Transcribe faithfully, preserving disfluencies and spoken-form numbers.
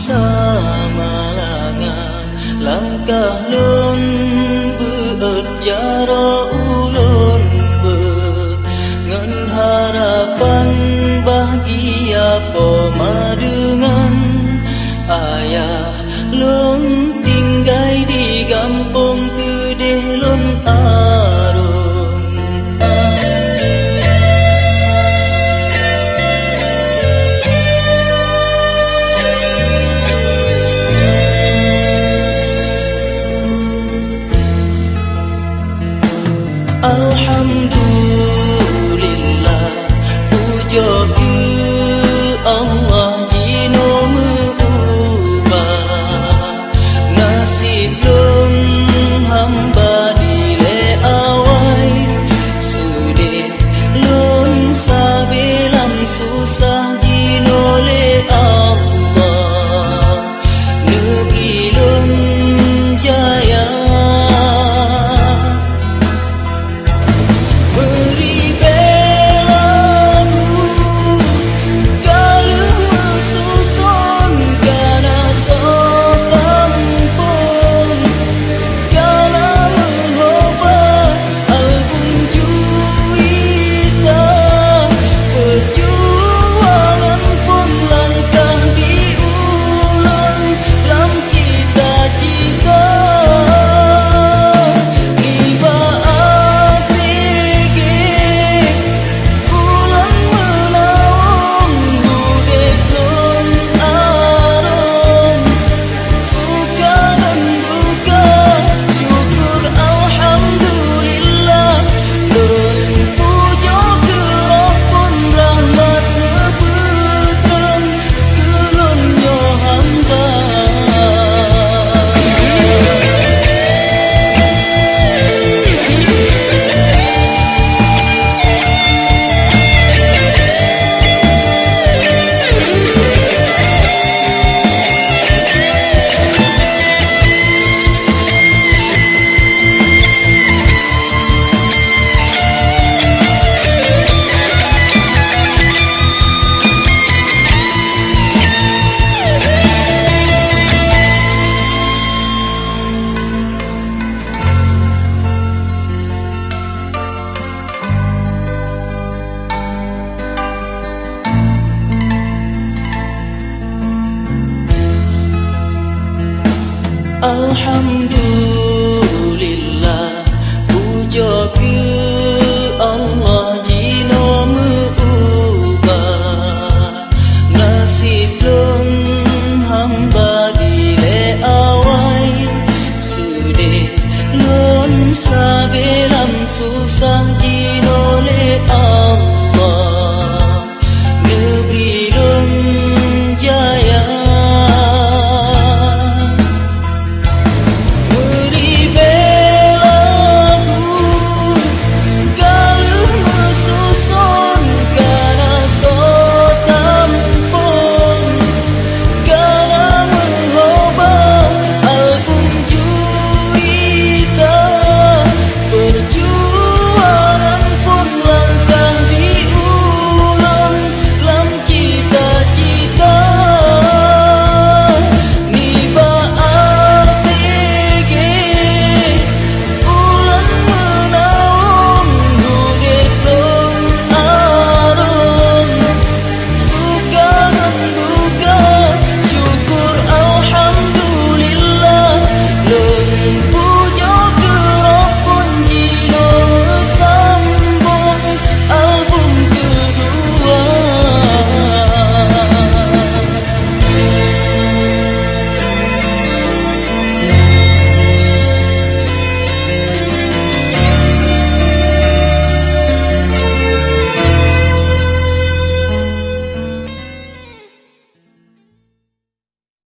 Samalanga langkah lôn beuet, jaroe ulôn beuet, ngon harapan bahgia po ma deungon ayah lôn tinggai di gampông keudeh lôn arôn. Alhamdulillah, pujoe keu Allah jinoe meu-ubah. Naseb lôn hamba dilée awai, seudeh lôn sabe lam susah jinoe lé Allah. Neugi lôn jaya. Meuribée lagu ka lheueh meususon, ka na soe tampông, ka na meuhoba album juita. Peujuangan phon langkah di ulôn lam cita-cita. Nibak até gét ulôn meulawong, udeb lôn arôn. Suka ngon duka, syukur alhamdulillah. Lôn pujoe keu Rabbun rahmat neupeutreun keu lôn nyoe hamba. Alhamdulillah.